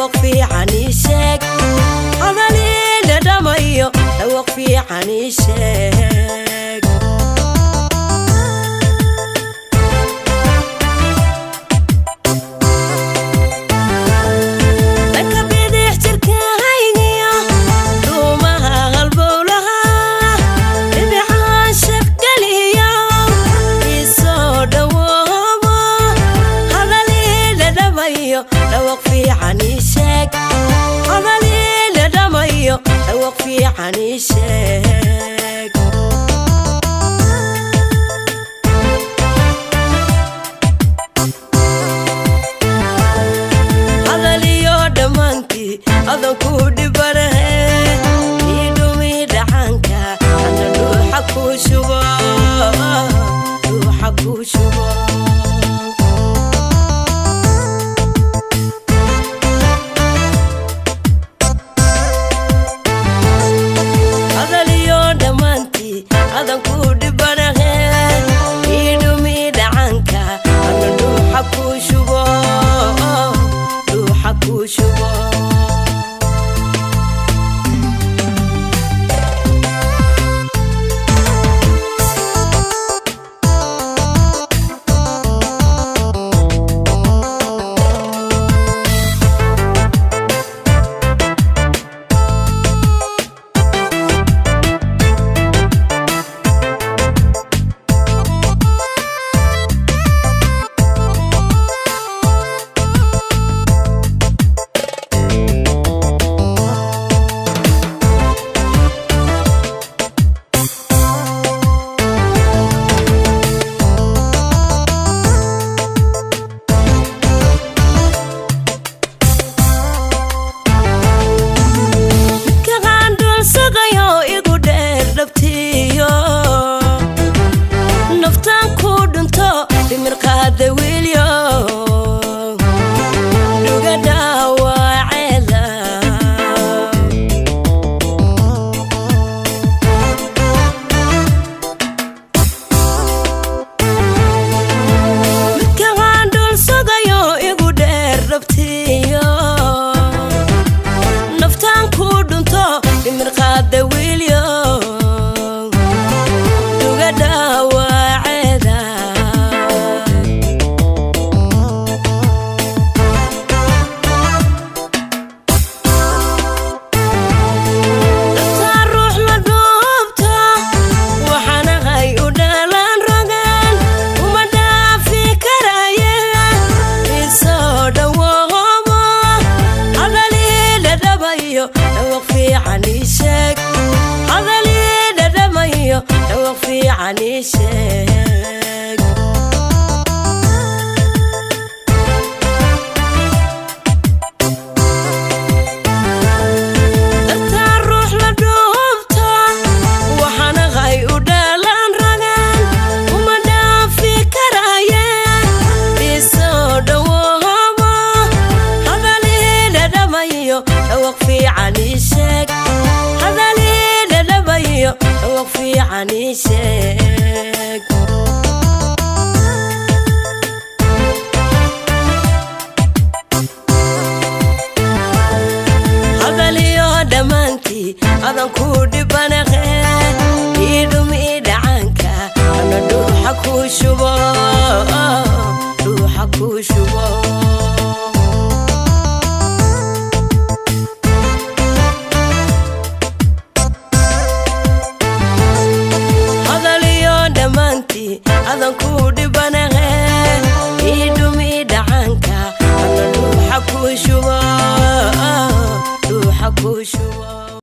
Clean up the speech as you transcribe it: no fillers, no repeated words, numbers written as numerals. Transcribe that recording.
Dhawaq fiican ii sheeg, hadalii dhadhamayo, dhawaq fiican ii sheeg. Dhanka bidix jirkahaygiyo dhuumaha halbowlaha, dhibicaan shaqgeliyo isoo dhawoobo, hadalii dhadhamayo, dhawaq fiican ii sheeg, hadalii dhadhamayo, dhawaq fiican ii sheeg. Hadaliyo dhammaantii adan ku dhibanahe, ii dhumi dhacanka ana dhuuxa ku shubo, dhuuxa ku shubo. Hadaliyo dhammaantii adan ku dhibanahe, ii dhumi dhacanka ana dhuuxa ku shubo, dhuuxa ku shubo. Midka qaandhulsaqayo igu dheer dhabtiyo, naftaan ku dhinto dhimir qaada wiilyo dhuga dhaawaceeda. Midka qaandhulsaqayo igu dheer dhabtiyo, naftaan ku dhinto dhimir qaada wiilyo dhuga dhaawaceeda. Dhabtaa ruux la dhoobta waxaanahay u dhalan rogan, uma dhaafi karaya isoo dhawoobo, hadalii dhadhamayo, dhawaq fiican ii sheeg, hadalii dhadhamayo, dhawaq fiican ii sheeg. Dhabtaa ruux la dhoobta waxaanahay u dhalan ragan, uma dhaafi karaya isoo dhawoobo, hadalii dhadhamayo, dhawaq fiican ii sheeg, hadalii dhadhamayo, dhawaq fiican ii sheeg. Hadaliyo dhammaantii adan ku dhibanahe, ii dhumi dhacanka ana dhuuxa ku shubo, dhuuxa ku shubo. Hadaliyo dhammaantii adan ku dhibanahe, ii dhumi dhacanka ana dhuuxa ku shubo, dhuuxa ku shubo.